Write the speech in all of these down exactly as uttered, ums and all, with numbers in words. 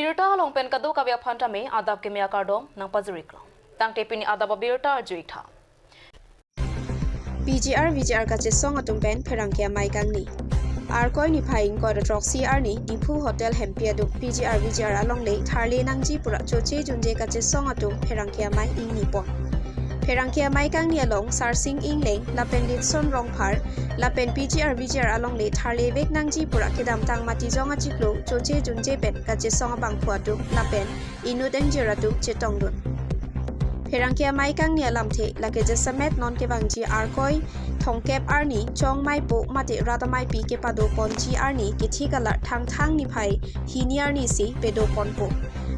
Birta along pen kadokave aphan tame adap keme akardom nangpajiriklo. Tangte pini adap abirta arjuitha. P G R V G R kachesong atum pen pherangke amei kangni. Arkoi niphai ingkoi ra throksi arni Diphu Hotel Hempi adung P G R V G R alongle tharle nangji pura choche junje kachesong atum pherangke amei ingni pon. Pherangke amei kangni along Sarsing Ingleng lapen Litson Rongphar lapen P G R V G R alongle tharle vek nangji pura kedamtang Matijong achiklo choche junje pen kachesong abangphu atum lapen inut ingjir atum chetongdun. Pherangke amei kangni alamthe lake jasemet non kevangji Arkoi thongkep arni chongmei po mate rat ameipi kepado ponji arni kethik alar Thangthang niphai hini arni si pedo ponpo.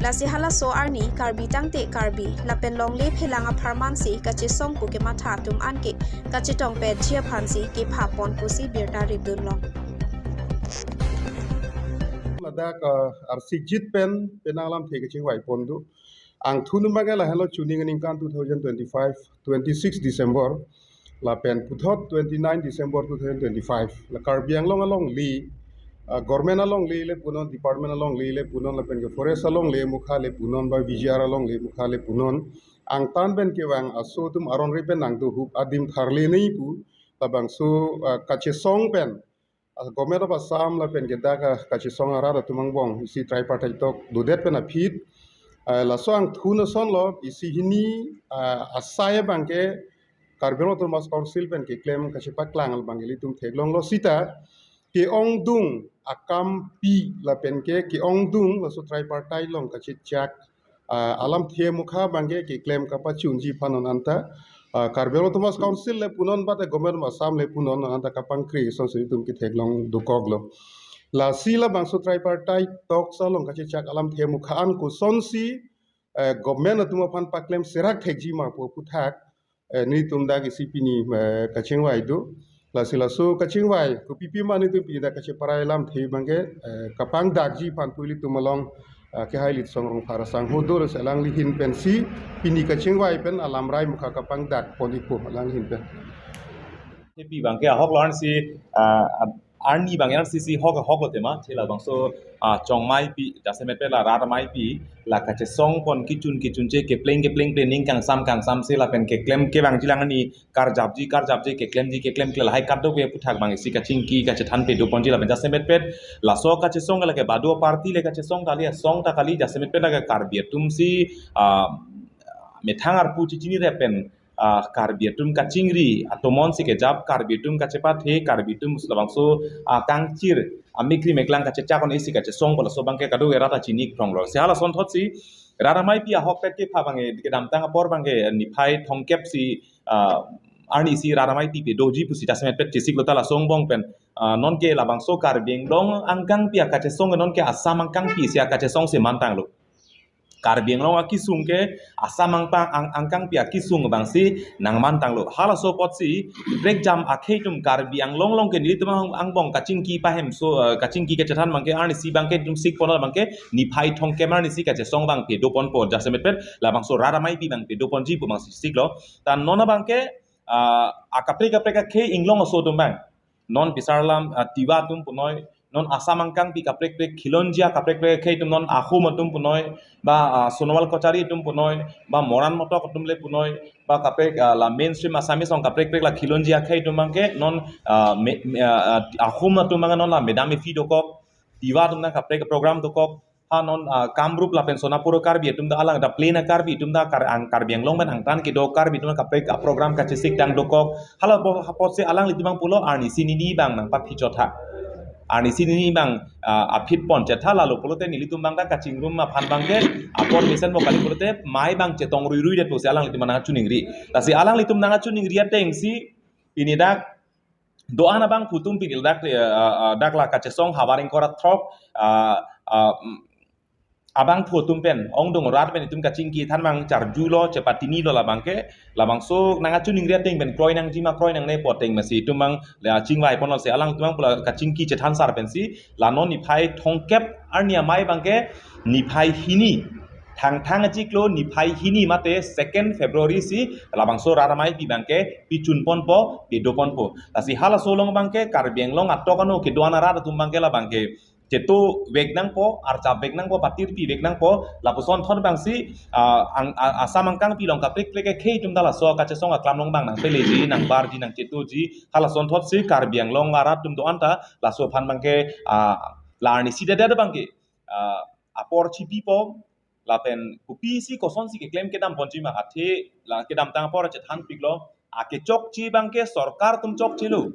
Lasi halaso arni Karbi tangte Karbi lapen longle phelang apharman si kachesong pu kematha atum anke kachetong petji aphan si kepha pon pusi birta ripdunlong. Ladak uh, arsikjit pen penang alamthe kachingvai pon do. Angthun abangke lahenlo chuning aningkan two thousand twenty-five, twenty-six December lapen puthot twenty-nine December two thousand twenty-five la Karbi Anglong alongle, uh, government alongle le punon, department alongle le punon lapen ke forest alongle mukha le punon ba V G R alongle mukha le punon, angtan pen kevang aso atum aron re pen nangdohup adim tharle nei pu labangso uh, kachesong pen uh, Government of Assam lapen ke dak uh, kachesong arat atum angbong isi tripartite talk dodet pen aphi uh, laso angthun asonlo isi hini uh, asai abangke Karbi Anglong Autonomous Council pen keklem kachepaklang abang ilitum theklonglo sita ke-ongdung akampi lapen ke ke-ongdung laso tripartite along kachechak uh, alamthe mukha abangke keklem kapachunji aphan non anta uh, Karbi Anglong Autonomous Council le punon bate Government of Assam le punon non anta kapangkri asonsi itum ketheklong dokoklo. Lasi labangso tripartite talks along kachechak alamthe mukha an kosonsi uh, government atum aphan paklem serak thekji ma pu aphuthak eh, nelitum dak isi pini eh, kachingvai do. Lasi laso kachingvai kopipi ma nelitum pini dak kacheparai alamthe abangke eh, kapangdakji aphan pu ilitum along eh, kehai Litson Rongphar asangho do, lasi alangli ahin pensi pini kachingvai pen alamrai mukha kapangdak pon ikpo alangli ahin pen. Hempi abangke ahok lo arnisi ah, arni abang arnisi si hok hok lo tema thela abangso ah, chongmeipi jasemet pen la rat ameipi la kachesong pon kechun kechunche kepleng kepleng ple ning kangsam kangsam si lapen keklem kevangji lang arni karjapji karjapji keklemji keklemkle lahai kadokave aphuthak abang isi kachingki kachethan pedo ponji lapen jasemet pen laso kachesong ke lake badu party le kachesong kali asong ta kali jasemet pen lake Karbi atum si ah, methang arpu chichinire pen ah, Karbi atum kachingri atomon si kejap Karbi atum kachepathe Karbi atum labangso ah, kangchir amikri meklang kachechak on isi kachesong pon laso abangke kadokave rat achinik prong rok. Si hala asonthot si rat ameipi ahokpet kepha abangke kedamtang apor abangke niphai thongkep si ah, arni si rat ameipi pedoji pusi jasemet pet chisiklo ta laso angbong pen ah, nonke labangso Karbi Anglong angkangpi akachesong nonke Assam angkangpi si akachesong si mantanglo. Karbi Anglong akesung ke Assam angpang ang angkangpi akesung abangsi nangmantanglo. Halaso apotsi prekjam akhei atum Karbi Anglong along ke nelitum ang angbong kachingki pahemso eh, kachingki kachethan abangke arnisi abangke itum sik pon abangke niphai thongkep arnisi kachesong abang pedo ponpo jasemet pen labangso rat ameipi abang pedo ponji pu abangsi siklo. Ta non abangke ah, akaprek kaprek akhei inglong aso atum abang non Bisar Lam ah, Tiwa atum punoi, non Assam angkangpi kaprek kaprek Khilonjia kaprek kaprek akhei atum non Ahom atum punoi, ba ah, Sonowal Kachari atum punoi, ba Moran Motok atum le punoi, ba kaprek ah, la mainstream Assamese along kaprek kaprek la Khilonjia akhei atum abangke non ah, me- me- ah, ah, Ahom atum abang non la madam ifi dokok, Tiwa atum abang kaprek program dokok, ha non ah, Kamrup lapen Sonapur Karbi atum ta alang da plain Karbi atum ta kar ang Karbi Anglong pen angtan kedo Karbi atum kaprek ah, program kachesik dang dokok. Hala bo- apotsi alanglitum abang pulo arnisi nini abang nangpaphi chotha. Arnisi nini abang ah, aphi pon chetha lalo pulote nelitum abang ta kachingrum aphan abangke apor mesen bo kali pulote mei abang chetong ruirui det pusi alanglitum abang nangchiningri. Lasi alanglitum nangchiningri atengsi pini dak do-an abangphu atum pini dak eh, ah, ah, dak la kachesong havar ingkoi ra throk ah, ah, mm, abangphu atum pen ongdung rat pen itum kachingki than abang charjulo chepatinilo labangke labangso nangchiningri ateng pen kroi nangji ma kroi nangne pu ateng masi itum abang la chingvai ponlo si alangtum abang pu la kachingki chethan sar pensi la non niphai thongkep arni amei abangke niphai hini Thangthang achiklo niphai hini mate second February si labangso rat ameipi abangke pichun ponpo pedo ponpo. Lasi halaso along abangke Karbi Anglong atok ano kedo-an arat atum abangke labangke cheto vek nangpo, archap vek nangpo, patirpi vek nangpo, lapuson thon abangsi, ah, ang, a-, Assam angkangpi along kaprek prek akhei atum ta laso kachesong aklam along abang nangpeleji, nangbarji, nangchetoji, halason thotsi Karbi Anglong arat atum do-an ta laso aphan abangke, ah, la arnisi dedet abangke, ah, apor chipipo, lapen kopisi kosonsi keklem kedam ponji ma, athe la kedamtang apor chethanpiklo, akechokche abangke sorkar atum chokchelo.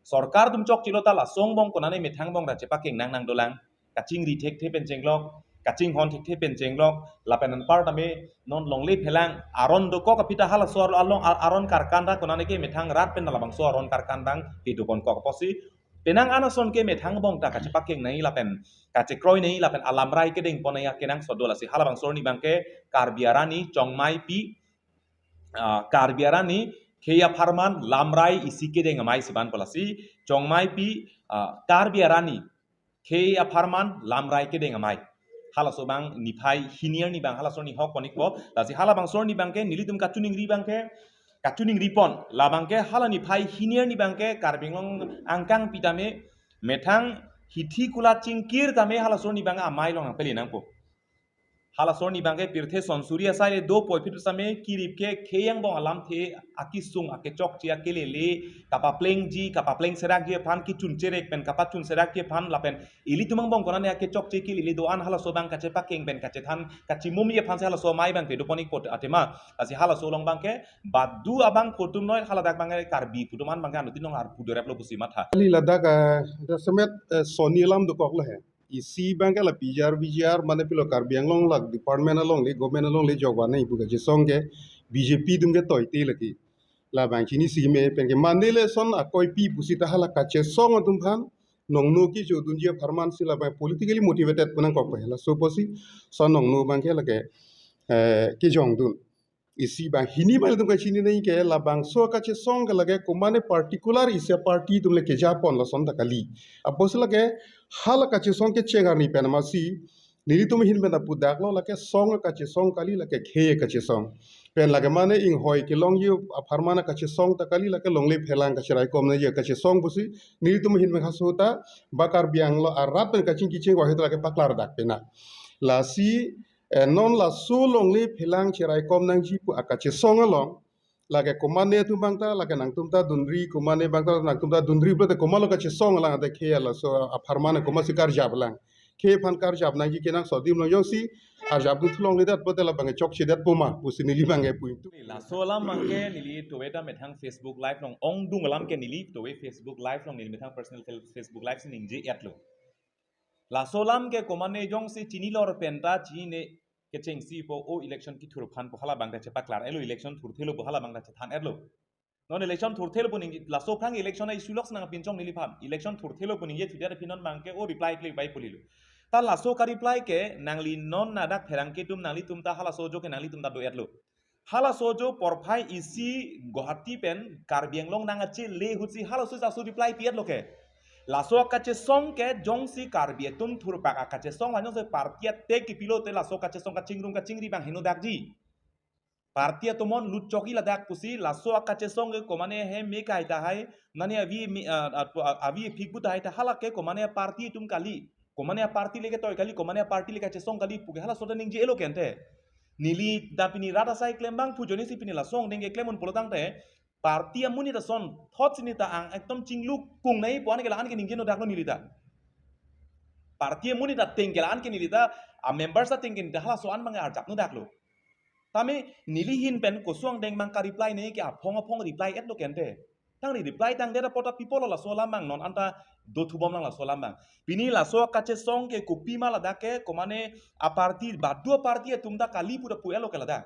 Sorkar atum chokchelo ta laso angbong konane methang angbong ra chepakeng nang nangdolang. Kachingri thekthe pen chenglok, kachinghon thekthe pen chenglok, lapen anpar tame non longle phelang aron dokok aphi ta halaso along ar-, aron karkan ta konane ke methang rat pen labangso aron karkan abang kedoponkok apotsi penang an ason ke methang angbong ta kachepakeng nangji lapen kachekroi nangji lapen alamrai kedeng pon nangji akenangsot do, lasi halabangso arni abangke Karbi arani Chongmaipi, ah, Karbi arani khei apharman lamrai isi kedeng amei si vanpo, lasi Chongmaipi, ah, Karbi arani khei apharman lamrai kedeng amei. Halaso abang niphai hini arni abang halaso arni hok pon-ikpo. Lasi halabangso arni abangke nelitum kachiningri abangke, kachiningri pon. Labangke hala niphai hini arni abangke Karbi Anglong angkangpi tame methang hithi kula chingkir tame halaso arni abang amei along nangpele nangpo. Halaso arni abangke pirthe sonsuri asai le do puvoiphit same kirip ke khei angbong alamthe akesung akechokche akelele kapaplengji, kapapleng serakji aphan, kechun cherek pen kapachun serakji aphan lapen ilitum angbong konane akechokche kelele do-an halaso abang kachepakeng pen kachethan kachimumji aphansi halaso amei abangke dopon-ikpo athema, lasi halaso along abangke badu abangphu atum noi, haladak abangke Karbi phu atum an abangke anuttin along arpu doreplo pusi matha. Kali ladak, ah, jasemet, eh, sonni alam dokok lo he. Isi abangke la P G R, V G R, mane pilo Karbi Anglong la department alongle, government alongle jokva nangji pu kachesong ke B J P atum ke toite lake. Labang chinisi me pen ke mane lason akoipi pusita hala kachesong atum aphan nongno kechodunji apharman si labang politically motivated pu nangkok pe. Laso apotsi lason nongno abangke lake, eh, kejongdun. Isi abang hini abang ilitum kachini nangji ke labangso kachesong ke lake komane particular isi aparty atum le kejapon lason ta kali. Apotsi lake hala kachesong kecheng arni pen amatsi nelitum ahin pen ta pudaklo, lake song kachesong kali, lake khei kachesong. Pen lake mane inghoi kelongji apharman kachesong ta kali, lake longle phelang kacheraikom nangji kachesong pusi nelitum ahin pen haso ta ba Karbi Anglong arat pen kachingki chingvai ahut lake paklardak pena. Lasi, eh, non laso longle phelang cheraikom nangji pu akachesong along lake komane atum abang ta, lake nangtum ta dunri, komane abang ta nangtum ta dunri pulote komatlo kachesong lang ate khei laso apharman komatsi karjap lang. Khei aphan karjap nangji kenangsot adim along jongsi arjapdun thulongledet pulote labang chokchedet poma pusi neli abangke pu-ingtung. Laso alam abangke neli tove ta methang Facebook Live along ongdung alam ke neli tove Facebook Live along neli methang personal fel-, Facebook Live si ningje-etlo. Laso alam ke komane jongsi chinilor pen ta chinine kechengsi pu o election kethur aphan pu halabang ta chepaklar-etlo, election thurthelo pu halabang ta chethan-etlo. Non election thurthelo pu ningje, laso aphrang election a-issue lok si nangpinchong neliphan. Election thurthelo pu ningje thudet aphi non abangke o reply kle bai pulilo. Ta laso ka-reply ke nangli non ladak pherangke atum nanglitum ta halaso ajo ke nanglitum ta do-etlo. Halaso ajo porphai isi Guwahati pen Karbi Anglong nang ache le ahutsi halaso aso reply pi-etlo ke. Laso kachesong ke jongsi Karbi atum thurpak akachesong la jongsi party atek kipilote laso kachesong kachingrum kachingri abang henodakji. Party atum on lutchokji ladak pusi laso akachesong ke komane he me kai tahai, mane avi me, ah, ah, avi phikbu tahai ta hala ke komane party atum kali. Komane party le ketoi kali, komane party le kachesong kali pu ke halaso ta ningje-etlo ke ante. Neli ta pini rat asai klem abangphu ajoine si pini laso angdeng keklem un pulo tangte party amonit ason thot si neta ang ekdom chinglukung nangji pu an ke la-an ke ningje-nodaklo neli ta. Party amonit ateng ke la-an ke neli ta, a-members ateng ke neli ta halaso an abang arjap-nodaklo. Tame neli ahin pen koson angdeng abang ka-reply nangji ke aphong aphong reply-etlo ke ante. Tangte reply tangdet apot ta pi apotlo laso alam abang non anta dothubom lang laso alam abang. Pini laso kachesong ke kopima ladak ke komane aparty, badu aparty atum ta kali pu ta pu-etlo ke ladak.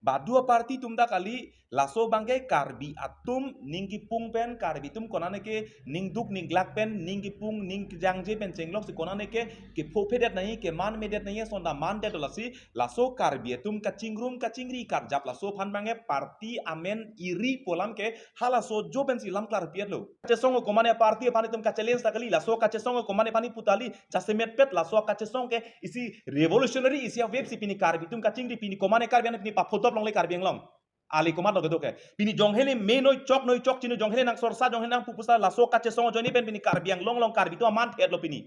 Badu aparty atum ta kali, laso abangke Karbi atum ning kipung pen, Karbi atum konane ke ning duk ning glak pen, ning kipung ning kejangje pen chenglok si konane ke kepho phedet nangji, keman medet nangji ason ta mandetlo, lasi laso Karbi atum kachingrum kachingri karjap laso aphan abangke party amen iri pu alam ke halaso ajo pensi lam klarpi-etlo. Kachesong komane party aphan itum ka-challenge ta kali, laso kachesong komane aphan pu ta kali, jasemet pet laso kachesong ke isi revolutionary isi a-wave si pini Karbi atum kachingri, pini komane Karbi an pini paphodop longle Karbi Anglong. Ali komatlo kedo ke. Pini jonghele me noi chok noi chok chini jonghele nang sorsa jonghele nang pupusa laso kachesong ajoine pen pini Karbi Anglong along Karbi atum aman thet lo pini.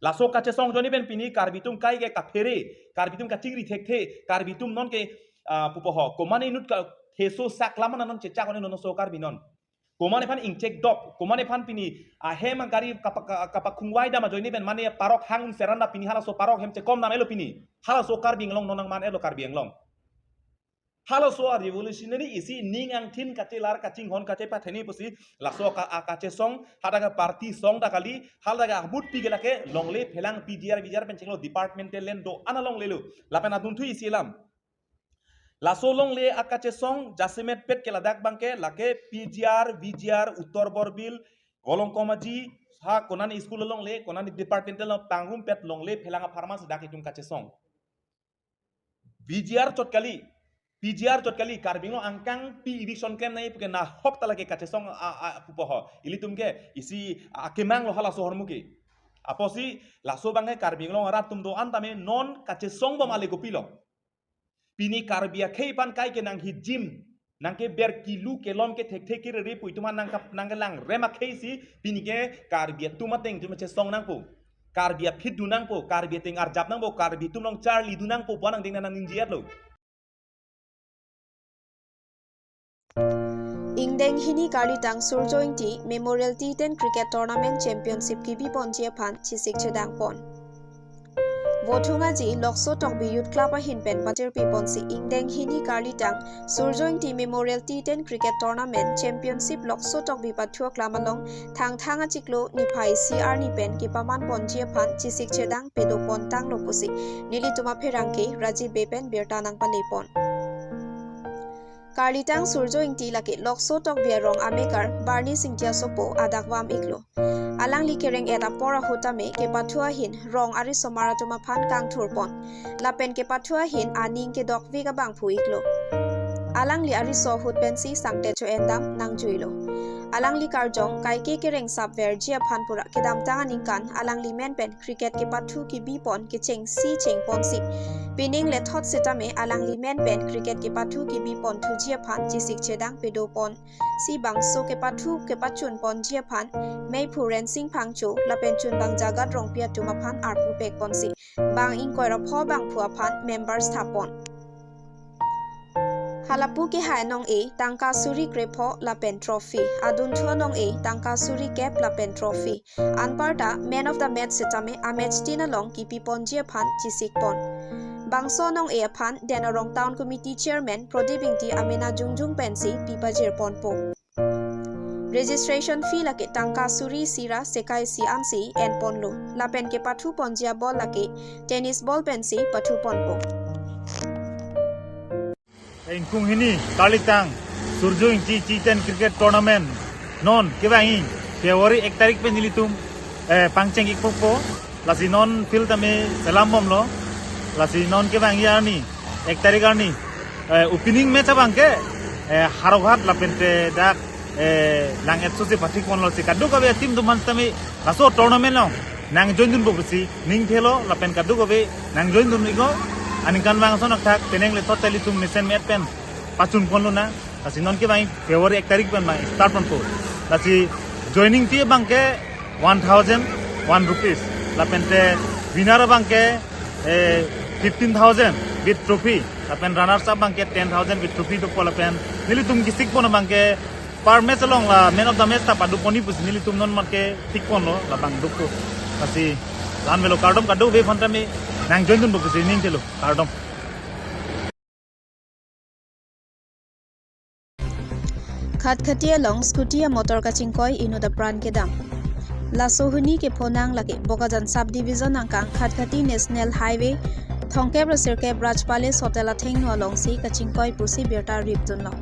Laso kachesong ajoine pen pini Karbi atum kai ke kaphere, Karbi atum kachingri thekthe, Karbi atum non ke, ah, pupo ho, komat inut ke theso sak lam an non chechak one non laso Karbi non. Komat aphan ingchek dop, komat aphan pini ahem agari kapa-, ka-, kapakhungvai dam ajoine pen mane parok hang un seran da pini halaso parok hem chekom dam-etlo pini. Halaso Karbi Anglong non nangman-etlo Karbi Anglong. Halaso a-revolutionary isi ning angthin kachelar kachinghon kachepatheni pusi laso ka-, a kachesong hadak a-party song ta kali, hadak ahut pi ke lake longle phelang P G R V G R pen chenglo departmental land do-an alonglelo. Lapen adunthu isi alam. Laso longle a kachesong jasemet pet ke ladak abangke lake P G R, V G R, Uttor Borbil, Volongkom Aji, ha konani school alongle, konani departmental along pangrumpet longle phelang apharman si dak itum kachesong. V G R chot kali, P G R chot kali, Karbi Anglong angkang pi eviction klem nangji puke nahok ta lake kachesong a, a, pupo ho. Ilitum ke isi akemang lo halaso ahormu ke. Apotsi laso abangke Karbi Anglong arat atum do-an tame non kachesong bom ale kopilo. Pini Karbi akhei aphan kai ke nang hijim, nang keber kilu kelom kethekthe kerere pu itum aphan nang kap-, nang kelang rem akhei si pini ke Karbi atum ateng itum chesong nangpo. Karbi aphi dun nangpo, Karbi ateng arjap nangpo, Karbi atum along charli dun nangpo, pu nangding nang ningje-etlo. Ingdeng hini Karlitang Surjo Ingti Memorial T ten Cricket Tournament Championship kebi ponji aphan chesik chedang pon. Vothung Aji Lokso Tokbi Youth Club ahin pen patirpi ponsi ingdeng hini Karlitang Surjo Ingti Memorial T ten Cricket Tournament Championship Lokso Tokbi pathu aklam along Thangthang achiklo niphai isi arni pen kepaman ponji aphan chesik chedang pado pon tanglo pusi nelitum apherangke Rajiv Bey pen birta nangpale pon. Karlitang Surjo Ingti lake Lokso Tokbi arong amekar Barni Singti asopo adak vam-iklo. Alangli kereng-et apor ahut tame kepathu ahin rong arisomar atum aphan kangthur pon. Lapen kepathu ahin aning kedokvik abangphu-iklo. Alangli ariso ahut pensi sangte cho-en dam nangjuilo. Alangli karjong kaike kereng sapverji aphan pura kedamtang aningkan alangli men pen cricket kepathu kebi pon kechengsi cheng ponsi pining lethot setame alangli men pen cricket kepathu kebi pon thuji aphan chesik chedang pado ponsi bangso kepathu kepachun ponji aphan meiphu Rensing Phangcho lapen chunbang Jagat Rongpi atum aphan arpu pek ponsi bang ingkoi ra pho bangphu aphan members thap pon. Halapu kehai anong-e tangka suri krepho lapen trophy, adunthu anong-e tangka suri kep lapen trophy. Anparta man of the match setame a-match tin along kepi ponji aphan chesik pon. Bangso anong-e aphan Den Arong Town Committee Chairman Prodip Ingti amena jongjong pensi pi pajir ponpo. Registration fee lake tangka suri isi ra sekai isi ansi en ponlo. Lapen kepathu ponji aball lake tennis ball pensi pathu ponpo. Ingkung hini Karlitang Surjo Ingti T ten Cricket Tournament non kevangji February ek tarik pen nelitum, eh, pangcheng-ikpo. Lasi non field tame selam bomlo. Lasi non kevangji arni, ek tarik arni, eh, opening match abangke, eh, Howraghat lapente dak, eh, Lang-et asosi pathik ponlo, si kadokave a-team atum aphan tame laso tournament along nangjoin dunpo pusi ningthelo lapen kadokave nangjoin dun-iknon. Aningkanvang ason athak penang le total itum mesen me-et pen pachun ponlonang. Lasi non kevangji February ek tarik pen ma start ponpo. Lasi joining fee abangke one thousand one rupees. Lapente winner abangke, eh, fifteen thousand with trophy. Lapen runners up abangke ten thousand with trophy dokpo lapen nelitum kesik pon abangke per match along la man of the match ta pado ponji pusi nelitum non matke thik ponlo labang dokpo. Lasi la-an avelo, kardom kadokave aphan tame nangjoin dunpo pusi ningthelo, kardom. Khatkhati along scooty amotor kachingkoi inut apran kedam. Laso ahini kephonang lake Bokajan Sub Division angkang Khatkhati National Highway thomkep ra sirkep Raj Palace Hotel athengno alongsi kachingkoi pusi birta ripdunlo.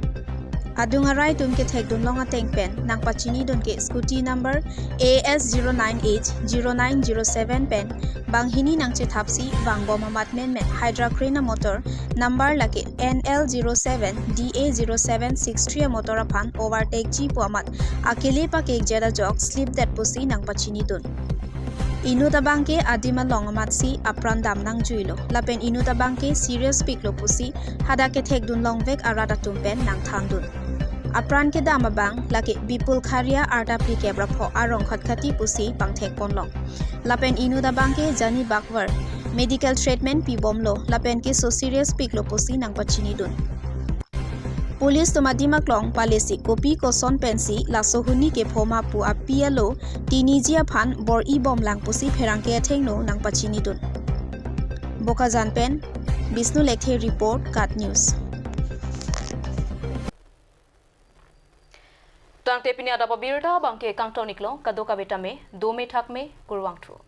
Adung arai atum kethekdun long ateng pen nangpachinidun ke scooty number A S zero nine H zero nine zero seven pen banghini nangchethapsi vangbom amat menmen Hydra Crane amotor number lake N L zero seven D A zero seven six three amotor aphan overtake ji pu amat akele pakekjet ajok slip det pusi nangpachinidun. Inut abangke adim along amatsi apran dam nangjuilo. Lapen inut abangke serious piklo pusi hadak kethekdun longvek arat atum pen nangthandun. Apran kedam abang lake Bipul Kharia arta phlikep ra pho arong khatkhati pusi pangthek ponlong. Lapen inut abang ke Jani Bakvar medical treatment pibomlo lapen keso serious piklo pusi nangpachinidun. Police atum adim aklong palesi kopi koson pensi laso huni kepho ma pu api alo tiniji aphan bor-i bomlang pusi pherangke athengno nangpachinidun. Bokajan pen Bishnu Lekthe report, KAT News. Tangte pini adap abirta abang ke kangton iklo, kadokave tame dome thakme, kurvangthu.